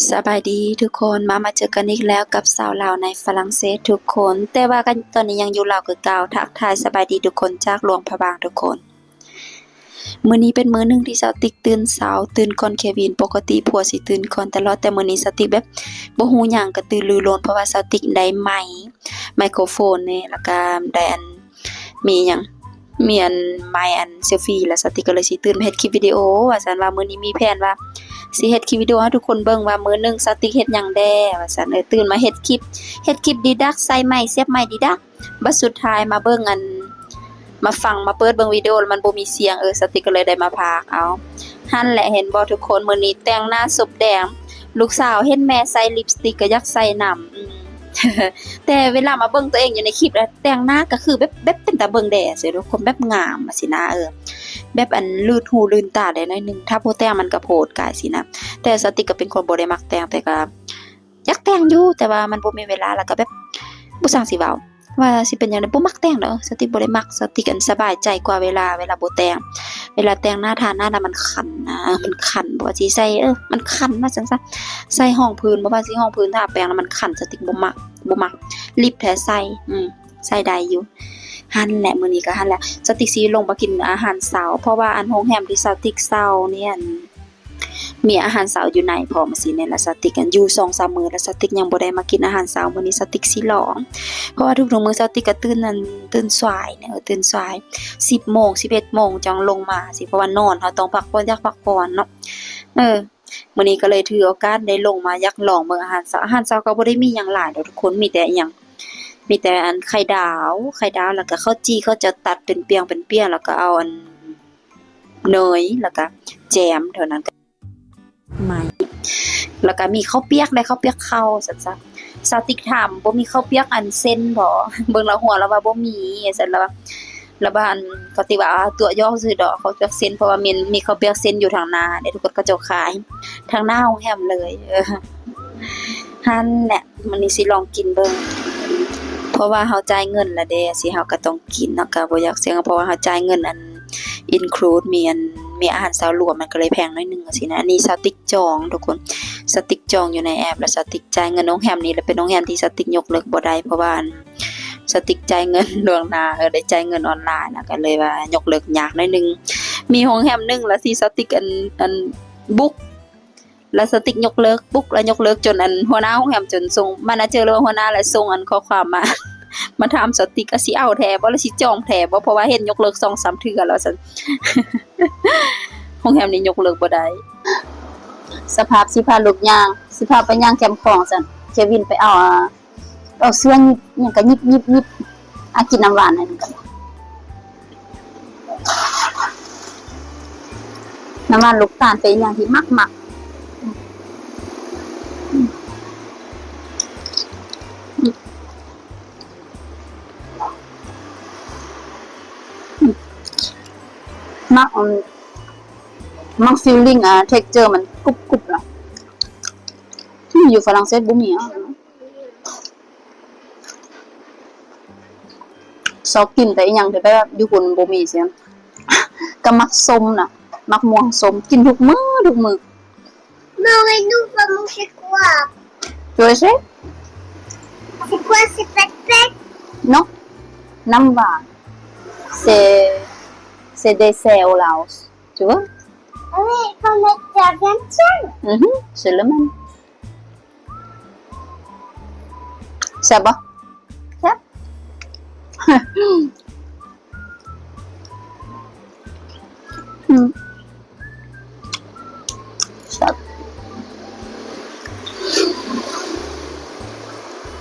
ສະບາຍດີທຸກຄົນ ມາ ມາເຈີກັນອີກແລ້ວກັບສາວລາວໃນຝຣັ່ງເສດທຸກຄົນ. ແຕ່ວ່າກໍຕອນນີ້ຍັງຢູ່ລາວຄືເກົ່າ. ທັກທາຍສະບາຍດີທຸກຄົນຈາກຫຼວງພະບາງທຸກຄົນ. ມື້ນີ້ເປັນມື້ໜຶ່ງທີ່ສາວຕິກຕື່ນເຊົ້າ, ຕື່ນກ່ອນເຄວິນ. ປົກກະຕິຜົວຊິຕື່ນກ່ອນຕະຫຼອດ, ແຕ່ມື້ນີ້ສາວຕິກແບບບໍ່ຮູ້ຫຍັງ ກະຕື່ນລືລົ້ນ ເພາະວ່າສາວຕິກໄດ້ໄມ ໄມໂຄຣໂຟນນີ້ ແລ້ວກະໄດ້ອັນ ມີຫຍັງ ມີອັນໄມອັນເຊລຟີ ແລ້ວສາວຕິກກໍເລີຍຊິຕື່ນມາເຮັດຄລິບວິດີໂອວ່າຊັ້ນ. ວ່າມື້ນີ້ມີແຜນວ່າຊິເຮັດຄລິບວິດີໂອໃຫ້ທຸກຄົນເບິ່ງວ່າມື້ໜຶ່ງສາວຕິກເຮັດຫຍັງແດ່ວ່າຊັ້ນ. ເອີ ຕື່ນມາເຮັດຄລິບ ເຮັດຄລິບດີດັກ ໃສ່ໄມ ສຽບໄມດີດັກ. ບັດສຸດທ້າຍມາເບິ່ງອັນ ມາຟັງ ມາເປີດເບິ່ງວິດີໂອ ແລ້ວມັນບໍ່ມີສຽງ. ເອີ ສາວຕິກກໍເລີຍໄດ້ມາພາກເອົາ. ຫັ້ນແຫຼະ ເຫັນບໍ່ທຸກຄົນ ມື້ນີ້ແຕ່ງໜ້າສົບແດງ. ລູກສາວເຫັນແມ່ໃສ່ລິບສະຕິກກໍຢາກໃສ່ນຳ. ອືມ ແຕ່ເວລາມາເບິ່ງຕົວເອງຢູ່ໃນຄລິບ ແຕ່ງໜ້າກໍຄືແບບ ແບບເປັນຕາເບິ່ງແດ່ຊີ້ທຸກຄົນ ແບບງາມຊີ້ນະ. ເອີ ແບບອັນລື່ນຫູລື່ນຕາໄດ້ໜ້ອຍໜຶ່ງ ຖ້າບໍ່ແຕ່ງມັນກໍໂພດກາຍຊີ້ນະ. ແຕ່ສາວຕິກກໍເປັນຄົນບໍ່ໄດ້ມັກແຕ່ງ ແຕ່ກໍຢາກແຕ່ງຢູ່ ແຕ່ວ່າມັນບໍ່ມີເວລາ ແລ້ວກໍແບບບໍ່ຊ່າງຊິເວົ້າ ວ່າຊິເປັນຫຍັງໃດ ບໍ່ມັກແຕ່ງດອກ. ສາວຕິກບໍ່ໄດ້ມັກ ສາວຕິກອັນສະບາຍໃຈກວ່າເວລາ ເວລາບໍ່ແຕ່ງ. ເວລາແຕ່ງໜ້າ ທາໜ້ານະ ມັນຄັນນະ ມັນຄັນ ບໍ່ວ່າຊິໃສ່ ເອີ ມັນຄັນວ່າຊັ້ນຊະ. ໃສ່ຮອງພື້ນ ບໍ່ວ່າຊິຮອງພື້ນ ທາແປງນະ ມັນຄັນ. ສາວຕິກບໍ່ມັກ ບໍ່ມັກ ລິບແທ້ໃສ່ ອືມ ໃສ່ໄດ້ຢູ່. ຫັ້ນແຫຼະ ມື້ນີ້ກໍຫັ້ນແຫຼະ ສາວຕິກຊິລົງມາກິນອາຫານເຊົ້າ ເພາະວ່າອັນໂຮງແຮມທີ່ສາວຕິກເຊົ່ານີ້ ອັນ ມີອາຫານເຊົ້າຢູ່ໃນພ້ອມຊີ້ແຫຼະ. ສາວຕິກ ອັນ ຢູ່ສອງສາມມື້ແລ້ວ ສາວຕິກຍັງບໍ່ໄດ້ມາກິນອາຫານເຊົ້າ. ມື້ນີ້ສາວຕິກຊິລອງ ເພາະວ່າທຸກໆມື້ສາວຕິກກໍຕື່ນ ອັນ ຕື່ນສາຍແນະ ເອີ ຕື່ນສາຍ ສິບໂມງ ສິບເອັດໂມງຈັ່ງລົງມາຊີ້ ເພາະວ່ານອນ ເຮົາຕ້ອງພັກຜ່ອນ ຢາກພັກຜ່ອນເນາະ. ເອີ ມື້ນີ້ກໍເລີຍຖືໂອກາດໄດ້ລົງມາ ຢາກລອງເບິ່ງອາຫານເຊົ້າ. ອາຫານເຊົ້າກໍບໍ່ໄດ້ມີຫຍັງຫຼາຍດອກທຸກຄົນ ມີແຕ່ອີ່ຫຍັງ ມີແຕ່ອັນໄຂ່ດາວ ໄຂ່ດາວ ແລ້ວກໍເຂົ້າຈີ່ ເຂົາເຈົ້າຕັດເປັນປ່ຽງເປັນປ່ຽງ ແລ້ວກໍເອົາອັນ ເນີຍ ແລ້ວກະແຈມເທົ່ານັ້ນ ແລ້ວກະມີເຂົ້າປຽກ ໄດ້ເຂົ້າປຽກເຂົ້າ ຊັ້ນຊະ. ສາວຕິກຖາມ ບໍ່ມີເຂົ້າປຽກອັນເສັ້ນບໍ? ເບິ່ງລາວຫົວ ລາວວ່າບໍ່ມີ ຊັ້ນ ລາວວ່າ ລາວວ່າອັນ ເຂົາຕິວ່າຕົວະຢອກຊື່ດອກ ເຂົ້າປຽກເສັ້ນ ເພາະວ່າມີ ມີເຂົ້າປຽກເສັ້ນຢູ່ທາງໜ້າເດ້ ທຸກຄົນ ເຂົາເຈົ້າຂາຍທາງໜ້າໂຮງແຮມເລີຍ. ເອີ ຫັ້ນແຫຼະ ມື້ນີ້ຊິລອງກິນເບິ່ງ ເພາະວ່າເຮົາຈ່າຍເງິນແລ້ວເດ້ ຊິເຮົາກໍຕ້ອງກິນເນາະ ກໍບໍ່ຢາກສ່ຽງ ເພາະວ່າເຮົາຈ່າຍເງິນອັນ include ມີອັນ ມີອາຫານເຊົ້າລວມ ມັນກໍເລີຍແພງໜ້ອຍໜຶ່ງຊີ້ນະ. ອັນນີ້ສາວຕິກຈອງທຸກຄົນ ສາວຕິກຈອງຢູ່ໃນແອັບ ແລ້ວສາວຕິກຈ່າຍເງິນໂຮງແຮມນີ້ ແລ້ວເປັນໂຮງແຮມທີ່ສາວຕິກຍົກເລີກບໍ່ໄດ້ ເພາະວ່າອັນ ສາວຕິກຈ່າຍເງິນລ່ວງໜ້າ ເອີ ໄດ້ຈ່າຍເງິນອອນລາຍນະ ກໍເລີຍວ່າຍົກເລີກຍາກໜ້ອຍໜຶ່ງ. ມີໂຮງແຮມໜຶ່ງລະທີ່ສາວຕິກອັນ ອັນບຸກ ແລ້ວສາວຕິກຍົກເລີກ ປຸກ ແລ້ວຍົກເລີກຈົນອັນຫົວໜ້າໂຮງແຮມ ຈົນສົ່ງ manager ຫຼືວ່າຫົວໜ້າ ແລ້ວສົ່ງອັນຂໍ້ຄວາມມາ ມາຖາມສາວຕິກວ່າຊິເອົາແທ້ບໍ່ ຫຼືຊິຈອງແທ້ບໍ່ ເພາະວ່າເຫັນຍົກເລີກສອງສາມເທື່ອແລ້ວ ວ່າຊັ້ນ. ໂຮງແຮມນີ້ຍົກເລີກບໍ່ໄດ້. ສະພາບຊິພາລູກຍ່າງ ຊິພາໄປຍ່າງແຄມຂອງ ວ່າຊັ້ນ ເຄວິນໄປເອົາ ອາ ອອກສຽງຫຍັງກະຫຍິບໆໆ ອາ ກິນນ້ຳຫວານໃຫ້ນຳກັນ ນ້ຳຫວານລູກຕານເປັນອີ່ຫຍັງທີ່ມັກໆ ມັກ ມັກ feeling ອາ texture ມັນກຸບໆ ນະ ຢູ່ຝຣັ່ງເສດບໍ່ມີ ອາ ຊອບກິນແຕ່ອີ່ຫຍັງທີ່ແບບຢູ່ພຸ້ນບໍ່ມີຊີ້ ກໍໝາກສົ້ມນະ ໝາກມ່ວງສົ້ມ ກິນທຸກມື້ ທຸກມື້. Maman, nous va manger quoi? Tu veux essayer? C'est quoi, c'est pet-pet? Non. ນ້ຳຫວານ C'est, c'est dessert au Laos. Tu veux? Oui, faut mettre de la viande. Mhm, c'est le même. ແຊບບໍ່? ແຊບ ອືມ ແຊບ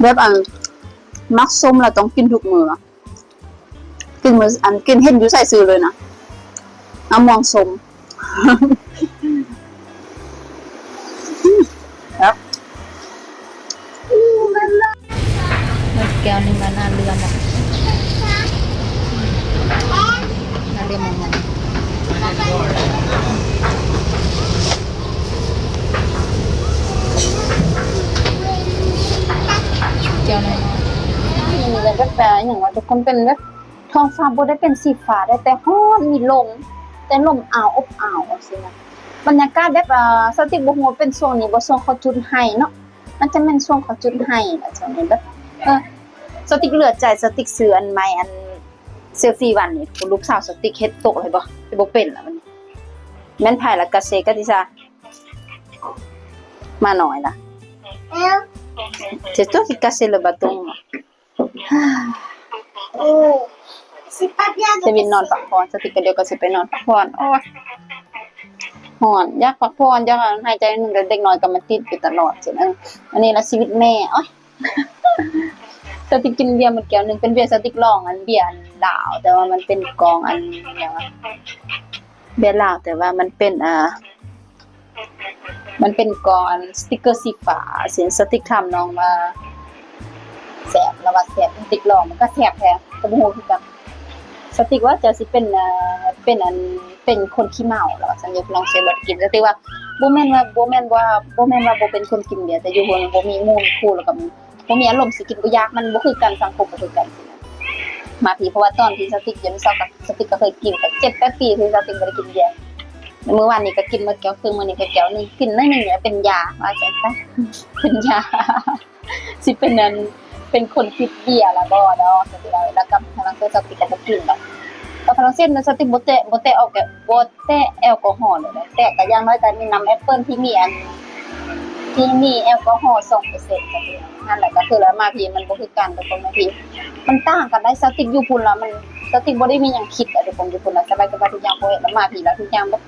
ແບບອັນ ມັກສົ້ມແລ້ວຕ້ອງກິນທຸກມື້. ກິນມື້ ອັນ ກິນເຫັນຢູ່ໃສຊື້ເລີຍນະ ມະມ່ວງສົ້ມ ແຊບ ໝົດແກ້ວໜຶ່ງແລ້ວ ໜ້າເຫຼືອມແລ້ວ ໜ້າເຫຼືອມມອງໆ ແກ້ວນ້ອຍໆ ນີ້ແຫຼະ ແບບ ແບບຫຍັງວະ ທຸກຄົນ ເປັນແບບ ທ້ອງຟ້າບໍ່ໄດ້ເປັນສີຟ້າເດ້ ແຕ່ຮ້ອນ ມີລົມ ແຕ່ລົມອາວອົບອາວ ຈັ່ງຊີ້ນະ. ບັນຍາກາດແບບ ເອີ ສາວຕິກບໍ່ຮູ້ວ່າເປັນຊ່ວງນີ້ບໍ່ ຊ່ວງເຂົາຈູດໄຮ່ເນາະ ໜ້າຈະແມ່ນຊ່ວງເຂົາຈູດໄຮ່ລະ ຊ່ວງນີ້ແບບ ເອີ ສາວຕິກເຫຼືອໃຈ ສາວຕິກຊື້ອັນໃໝ່ ອັນເຊລຟີວັນນີ້ ລູກສາວສາວຕິກເຮັດຕົກເລີຍບໍ່ ເຮັດບໍ່ເປັນລະບັດນີ້ ແມ່ນໃຜລະ ກາເຊ ກາຕິຊາ ມານ້ອຍລະ ເຈຕົວ ກາເຊ ຫຼື ບາຕຸງ ເຄວິນນອນພັກຜ່ອນ ສາວຕິກກະດຽວກໍຊິໄປນອນພັກຜ່ອນ ໂອ້ຍ ຮ້ອນ ຢາກພັກຜ່ອນ ຢາກຫາຍໃຈໜຶ່ງ ແຕ່ເດັກນ້ອຍກໍມາຕິດຢູ່ຕະຫຼອດ ເອີ ອັນນີ້ລະຊີວິດແມ່ ໂອ້ຍ ສາວຕິກກິນເບຍໝົດແກ້ວໜຶ່ງ ເປັນເບຍ ສາວຕິກລອງອັນເບຍລາວ ແຕ່ວ່າມັນເປັນກອງອັນຫຍັງ ເບຍລາວ ແຕ່ວ່າມັນເປັນ ອ່າ ມັນເປັນກອງອັນສະຕິກເກີສີຟ້າ ເຊັ່ນສາວຕິກຖາມນ້ອງວ່າແຊບ ລາວວ່າແຊບ ສາວຕິກລອງ ມັນກໍແຊບແທ້ ກໍບໍ່ຮູ້ຄືກັນ ສາວຕິກວ່າເຈົ້າຊິເປັນ ເອີ ເປັນອັນ ເປັນຄົນຂີ້ເມົາ ລາວວ່າຊັ້ນ ຢູ່ຝຣັ່ງເສດບໍ່ໄດ້ກິນ ສາວຕິກວ່າບໍ່ແມ່ນວ່າ ບໍ່ແມ່ນວ່າ ບໍ່ແມ່ນວ່າບໍ່ເປັນຄົນກິນເບຍ ແຕ່ຢູ່ຫັ້ນບໍ່ມີໝູ່ຄູ່ ແລ້ວກໍ ບໍ່ມີອາລົມຊິກິນ ບໍ່ຢາກ ມັນບໍ່ຄືກັນ ສັງຄົມບໍ່ຄືກັນ ມາພີ້ ເພາະວ່າຕອນທີ່ສາວຕິກເປັນສາວ ສາວຕິກກໍເຄີຍກິນ ກໍເຈັດແປດປີທີ່ສາວຕິກບໍ່ໄດ້ກິນເບຍ ມື້ວານນີ້ກໍກິນໝົດແກ້ວເຄິ່ງ ມື້ນີ້ກໍແກ້ວໜຶ່ງ ກິນໜ້ອຍໜຶ່ງແລ້ວເປັນຢາ ວ່າຈັ່ງຊັ້ນ ເປັນຢາ ຊິເປັນອັນ ເປັນຄົນຕິດເບຍລະບໍ່ເນາະ ສາວຕິກວ່າ ແລ້ວກັບຝຣັ່ງເສດ ສາວຕິກກໍບໍ່ກິນດອກ ກັບຝຣັ່ງເສດນະ ສາວຕິກບໍ່ແຕະ ບໍ່ແຕະອອກແກ້ວ ບໍ່ແຕະແອລກໍຮໍເລີຍ ແຕະກໍຢ່າງໜ້ອຍກໍມີນ້ຳແອັບເປິ້ນທີ່ມີອັນ ທີ່ມີແອລກໍຮໍສອງເປີເຊັນ ນັ້ນແຫຼະ ກໍຄືລະມາພີ້ມັນບໍ່ຄືກັນ ທຸກຄົນ ມາພີ້ມັນຕ່າງກັນໄດ໋ ສາວຕິກຢູ່ພຸ້ນລະ ມັນ ສາວຕິກບໍ່ໄດ້ມີຫຍັງຄິດອະ ທຸກຄົນ ຢູ່ພຸ້ນລະສະບາຍໆ ທຸກຢ່າງບໍ່ເຮັດ ລະມາພີ້ລະທຸກຢ່າງແບບ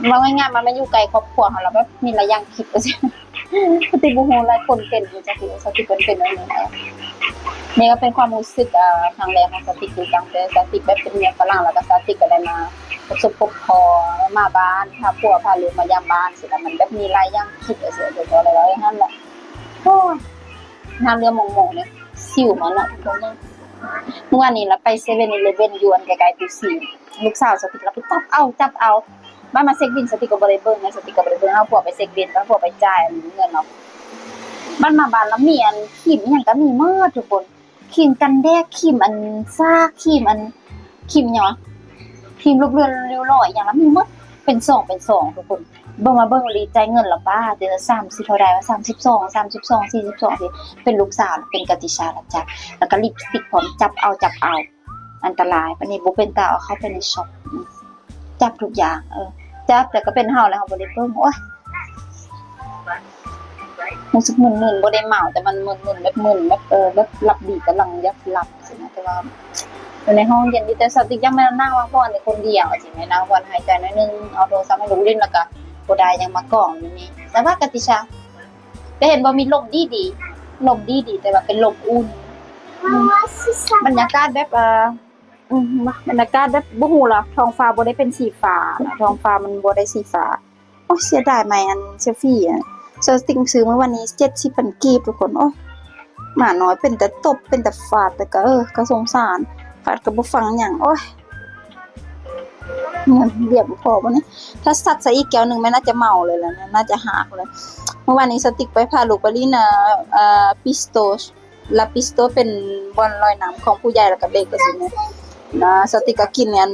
ເວົ້າງ່າຍໆ ມາ ມາຢູ່ໃກ້ຄອບຄົວເຮົາລະແບບມີຫຼາຍຢ່າງຄິດ ວ່າຊັ້ນ ສາວຕິກບໍ່ຮູ້ຫຼາຍຄົນເປັນຢູ່ ສາວຕິກ ສາວຕິກເປັນ ເປັນແນວນີ້ນະ ນີ້ກໍເປັນຄວາມຮູ້ສຶກ ເອີ ຄັ້ງແລກຂອງສາວຕິກຄືກັນ ແຕ່ສາວຕິກແບບເປັນເມຍຝຣັ່ງ ແລ້ວກໍສາວຕິກກໍໄດ້ມາພົບສົບພົບພໍ ມາບ້ານ ພາຜົວພາລູກມາຢາມບ້ານ ຊີ້ນະ ມັນແບບມີຫຼາຍຢ່າງຄິດ ເອີ ເອີ ກໍເລີຍວ່າ ເອີ ຫັ້ນແຫຼະ ໂອ້ຍ ນ້ຳເຫຼືອມອງໆ ນີ້ ສິວມາເນາະ ທຸກຄົນເອີຍ ມື້ວານນີ້ລະໄປເຊເວັ່ນອີເລເວັ່ນ ຢູ່ອັນໃກ້ໆຕູຊີ ລູກສາວສາວຕິກລະໄປຈັບເອົາ ຈັບເອົາ ບາດມາເຊັກບິນ ສາວຕິກກໍບໍ່ໄດ້ເບິ່ງນະ ສາວຕິກກໍບໍ່ໄດ້ເບິ່ງ ເຮົາພວກໄປເຊັກບິນ ເຮົາພວກໄປຈ່າຍເງິນເນາະ ບາດມາບ້ານລະມີອັນຄຣີມອີ່ຫຍັງກໍມີໝົດທຸກຄົນ ຄຣີມກັນແດດ ຄຣີມອັນຊາ ຄຣີມອັນ ຄຣີມຫຍັງວະ ຄຣີມລົບເລືອນລິ້ວລອຍອີ່ຫຍັງລະມີໝົດ ເປັນຊອງເປັນຊອງທຸກຄົນ ເບິ່ງມາເບິ່ງລີ້ ຈ່າຍເງິນລະປ້າ ເດືອນລະສາມສິບເທົ່າໃດວະ ສາມສິບສອງ ສາມສິບສອງ ສີ່ສິບສອງ ຊີ້ ເປັນລູກສາວ ເປັນກາຕິຊາລະຈັບ ແລ້ວກໍລິບສະຕິກພ້ອມ ຈັບເອົາ ຈັບເອົາ ອັນຕະລາຍ ບາດນີ້ບໍ່ເປັນຕາເອົາເຂົ້າໄປໃນຊັອບ ຈັບທຸກຢ່າງ ເອີ ຈັບແລ້ວກໍເປັນເຮົາແລ້ວ ເຮົາບໍ່ໄດ້ເບິ່ງ ໂອ້ຍ ຮູ້ສຶກມຶນໆ ບໍ່ໄດ້ເມົາ ແຕ່ມັນມຶນໆ ແບບມຶນ ແບບ ເອີ ແບບຫຼັບດີ ກຳລັງຢາກຫຼັບຊີ້ນະ ແຕ່ວ່າຢູ່ໃນຫ້ອງເຢັນຢູ່ ແຕ່ສາວຕິກຢາກມານັ່ງພັກຜ່ອນຢູ່ຄົນດຽວຊີ້ນະ ນັ່ງພັກຜ່ອນ ຫາຍໃຈໜ້ອຍໜຶ່ງ ເອົາໂທລະສັບໃຫ້ລູກຫຼິ້ນ ແລ້ວກໍບໍ່ໄດ້ຫຍັງມາກອງຢູ່ນີ້ ແຕ່ວ່າກະຕິຊາ ແຕ່ເຫັນບໍ່ ມີລົມດີໆ ລົມດີໆ ແຕ່ວ່າເປັນລົມອຸ່ນ ອືມ ບັນຍາກາດແບບ ເອີ ອືມ ບັນຍາກາດແບບ ບໍ່ຮູ້ລະ ທ້ອງຟ້າບໍ່ໄດ້ເປັນສີຟ້ານະ ທ້ອງຟ້າມັນບໍ່ໄດ້ສີຟ້າ ໂອ້ຍ ເສຍດາຍໄມອັນເຊລຟີ ອະ ສາວຕິກຊື້ມື້ວານນີ້ ເຈັດສິບພັນກີບ ທຸກຄົນ ໂອ້ຍ ໝານ້ອຍເປັນຕາຕົບ ເປັນຕາຟາດ ແຕ່ກໍ ເອີ ກໍສົງສານ ຟາດກໍບໍ່ຟັງຫຍັງ ໂອ້ຍ ເງິນເຫຼືອບໍ່ພໍບັດນີ້ ຖ້າຊັດໃສ່ອີກແກ້ວໜຶ່ງ ແມ່ນໜ້າຈະເມົາເລີຍລະ ໜ້າຈະຮາກເລີຍ ມື້ວານນີ້ສາວຕິກໄປພາລູກໄປຫຼິ້ນ ເອີ ເອີ ປິສໂຕ ລາປິສໂຕ ເປັນບ່ອນລອຍນ້ຳຂອງຜູ້ໃຫຍ່ ແລ້ວກໍເດັກ ວ່າຊັ້ນນະ ນະ ສາວຕິກກໍກິນອັນ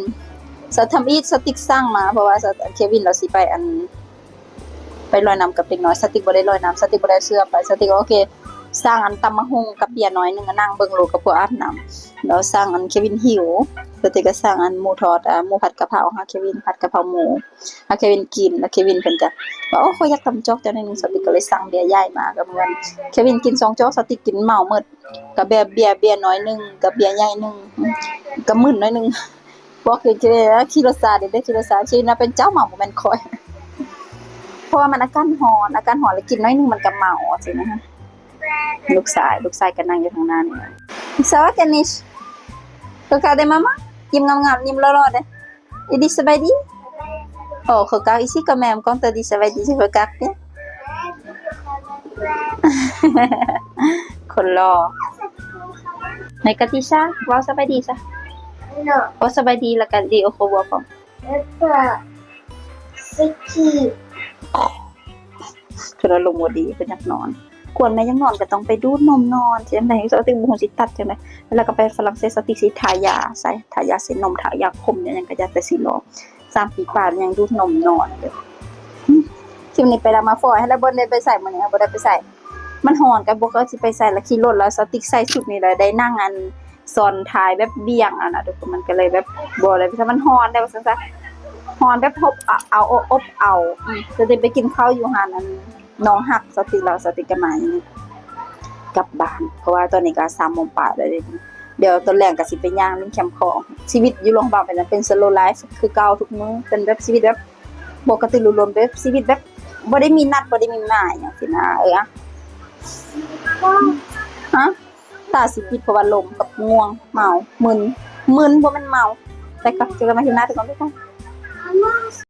ສາວທຳອິດ ສາວຕິກສັ່ງມາ ເພາະວ່າສາວ ເຄວິນລາວຊິໄປອັນ ໄປລອຍນ້ຳກັບເດັກນ້ອຍ ສາວຕິກບໍ່ໄດ້ລອຍນ້ຳ ສາວຕິກບໍ່ໄດ້ເຊື່ອໄປ ສາວຕິກວ່າ ໂອເຄ ສັ່ງອັນຕຳໝາກຫຸ່ງກັບເບຍໜ້ອຍໜຶ່ງ ນັ່ງເບິ່ງລູກກັບພວກອາບນ້ຳ ແລ້ວສັ່ງອັນ ເຄວິນຫິວ ສາວຕິກກໍສັ່ງອັນໝູທອດ ອາ ໝູຜັດກະເພົາ ຫາເຄວິນ ຜັດກະເພົາໝູ ໃຫ້ເຄວິນກິນ ແລ້ວເຄວິນເພິ່ນກະວ່າ ໂອ້ ຂ້ອຍຢາກຕຳຈອກເຈົ້າໜ້ອຍໜຶ່ງ ສາວຕິກກໍເລີຍສັ່ງເບຍໃຫຍ່ມາ ກໍເໝືອນເຄວິນກິນສອງຈອກ ສາວຕິກກິນເມົາໝົດ ກໍເບຍ ເບຍ ເບຍໜ້ອຍໜຶ່ງ ກັບເບຍໃຫຍ່ໜຶ່ງ ກໍມຶນໜ້ອຍໜຶ່ງ ບອກຄື ຂີ່ລົດຊາເດ້ ຂີ່ລົດຊາ ເຄວິນວ່າເປັນເຈົ້າເມົາ ບໍ່ແມ່ນຂ້ອຍ ເພາະວ່າມັນອາກາດຮ້ອນ ອາກາດຮ້ອນ ແລ້ວກິນໜ້ອຍໜຶ່ງມັນກໍເມົາ ຊີ້ນະ ລູກຊາຍ ລູກຊາຍກໍນັ່ງຢູ່ທາງໜ້ານີ້ Sawa, Kanish? Kau ka de mama? ຍິ້ມງາມໆ ຍິ້ມຫຼໍ່ໆ ເດ້. Idi, sabaidi? Oh, kau ka isi ka mem kong tadi sabaidi sa kau ka. ຄົນຫຼໍ່ ໃນກະຕິຊາ ເວົ້າສະບາຍດີຊະ. No. ເວົ້າສະບາຍດີ ແລ້ວກະດີໂອໂຄບົວພ້ອມ. ເພິ່ນອາລົມບໍ່ດີ ເພິ່ນຢາກນອນ ກວນແມ່ຢາກນອນກໍຕ້ອງໄປດູດນົມນອນ ຊິຈັ່ງໃດ ສາວຕິກບໍ່ຮູ້ຊິຕັດຈັ່ງໃດ ແລ້ວກໍໄປຝຣັ່ງເສດ ສາວຕິກຊິທາຢາໃສ່ ທາຢາໃສ່ນົມ ທາຢາຂົມ ຫຍັງກໍຢາ ແຕ່ຊິລອງ ສາມປີປາຍແລ້ວຍັງດູດນົມນອນຢູ່ ທິບນີ້ໄປລາມາຟອຍຫັ້ນແຫຼະ ບໍ່ໄດ້ໄປໃສມື້ນີ້ ບໍ່ໄດ້ໄປໃສ ມັນຮ້ອນ ກໍບໍ່ຄ່ອຍຊິໄປໃສ ລະຂີ່ລົດ ລະສະຕິກໃສ່ຊຸດນີ້ ລະໄດ້ນັ່ງອັນຊ້ອນທ້າຍແບບບ້ຽງຫັ້ນນະທຸກຄົນ ມັນກໍເລີຍແບບບໍ່ໄດ້ໄປໃສ ມັນຮ້ອນແດ່ວ່າຊັ້ນຊະ ຮ້ອນແບບອົບເອົາ ອົບເອົາ ອືມ ກໍໄດ້ໄປກິນເຂົ້າຢູ່ຮ້ານອັນນ້ອງຮັກສະຕິ ລະສະຕິກໍມານີ້ ກັບບ້ານ ເພາະວ່າຕອນນີ້ກໍສາມໂມງປາຍແລ້ວເດ້ ດຽວຕອນແລງກໍຊິໄປຍ່າງຫຼິ້ນແຄມຂອງ ຊີວິດຢູ່ຫຼວງພະບາງເປັນ ເປັນ slow life ຄືເກົ່າທຸກມື້ ເປັນແບບຊີວິດແບບບໍ່ກະຕືລືລົ້ນ ແບບຊີວິດແບບບໍ່ໄດ້ມີນັດ ບໍ່ໄດ້ມີໝາຍຫຍັງຊີ້ນະ ເອີ ອະ ຮະ ຕາຊິປິດ ເພາະວ່າລົມກັບງ່ວງ ເມົາ ມຶນ ມຶນ ບໍ່ແມ່ນເມົາ ແຕ່ກໍເຈີກັນໃໝ່ຄລິບໜ້າທຸກຄົນ ບາຍບາຍ.